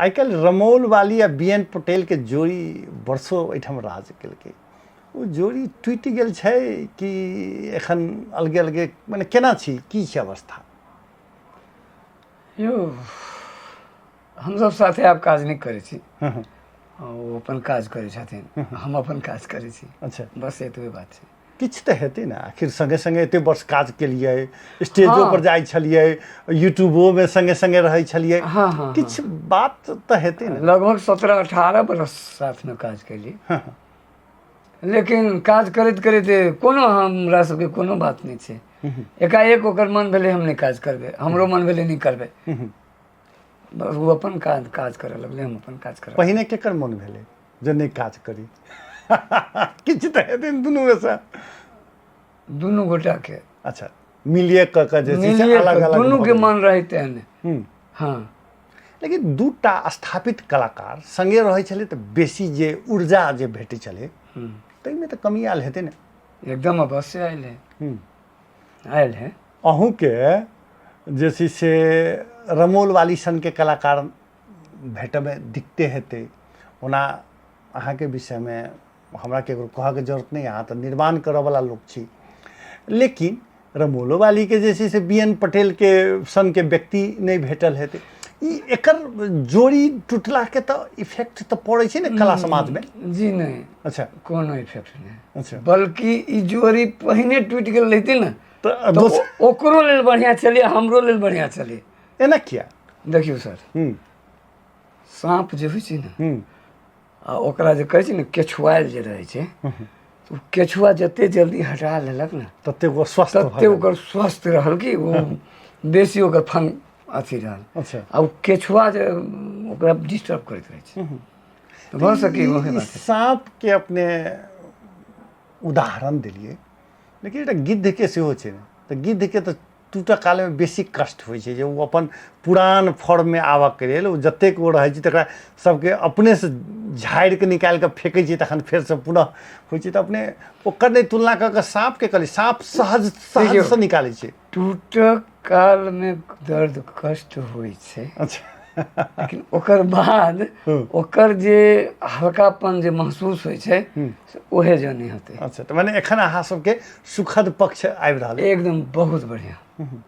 आइ काल्हि रमौल वाली आ बी एन पटेलके जोड़ी वर्षो एहिठाम राज केलकै। ओ जोड़ी टूटि गेल छै कि एखन अलगे अलगे, मने केना छी, की छै अवस्था? यौ, हमसब साथे आब काज नहि करै छी। ओ अपन काज करै छथिन, हम अपन काज करै छी। बस एतबे बात छै। किछु तऽ हेतै ने, आखिर सङ्गे सङ्गे एते वर्ष काज केलियै, स्टेजो पर जाइ छलियै, यूट्यूबोमे सङ्गे सङ्गे रहै छलियै। हँ हँ किछु बात तऽ हेतै ने। लगभग 17-18 बरस साथमे काज केलियै। लेकिन काज करैत करैत कोनो हमरा सबके कोनो बात नहि छै। एकाएक ओकर मन भेलै हम नहि काज करबै, हमरो मन भेलै नहि करबै। बस ओ अपन काज काज करऽ लगलै, हम अपन काज करऽ। पहिने केकर मन भेलै जे नहि काज करी? किछु तऽ हेतै ने दुनूमे सँ। दुनू गोटाके। अच्छा, मिलिए कऽ के जे छै से मिलिए अलग कऽ अलग दुनूके भऽ गेलै। मन रहै तेहने। हँ। लेकिन दूटा स्थापित कलाकार सङ्गे रहै छलै तऽ बेसी जे ऊर्जा जे भेटै छलै, ताहिमे तऽ कमी आयल हेतै ने? एकदम अवश्य आयल है। आयल है। अहूँके जे छै से रमौल वाली सनके कलाकार भेटयमे दिक्कते हेतै। ओना अहाँके विषयमे हमरा ककरो कहऽके जरूरत नहि, अहाँ तऽ निर्माण करऽवला लोक छी। लेकिन रमौलो वालीके जे छै से बी एन पटेलके सनके व्यक्ति नहि भेटल हेतै। ई एकर जोड़ी टूटलाके तऽ इफेक्ट तऽ पड़ै छै ने कला समाजमे? जी नहि। कोनो इफेक्ट नहि। बल्कि ई जोड़ी पहिने टूटि गेल रहितै ने तऽ तऽ ओकरो लेल बढ़िआँ छलै, हमरो लेल बढ़िआँ छलै। एना किया? देखियौ सर, साँप जे होइ छै ने, आ ओकरा जे कहै छै ने केछुआयल जे रहै छै, ओ केछुआ जते जल्दी हटा लेलक ने, ततेक ओ स्वस्थ भऽ तते गेल। ओकर स्वस्थ रहल कि ओ बेसी ओकर फन अथी रहल। आ ओ केछुआ जे ओकरा डिस्टर्ब करैत रहै छै, तऽ भऽ सकै ओहे ई बात है। साँपके अपने उदाहरण देलियै, लेकिन एकटा गिद्धके सेहो छै ने। तऽ गिद्धके तऽ टूटऽ कालमे बेसी कष्ट होइ छै जे ओ अपन पुरान फॉर्ममे आबऽके लेल ओ जतेक ओ रहै छै तकरा सबके अपनेसँ झाड़िके निकालिके फेकै छै, तखन फेरसँ पुनः होइ छै। तऽ अपने ओकर नहि तुलना कऽ कऽ साँपके कहलियै, साँप सहज सहजसँ निकालै छै। टूटऽ कालमे दर्द कष्ट होइ छै। लेकिन ओकर बाद ओकर जे हल्कापन जे महसूस होइ छै से ओहे जे नहि हेतै। अच्छा, तऽ मने एखन अहाँ सबके सुखद पक्ष आबि रहल अइ। एकदम बहुत बढ़िआँ।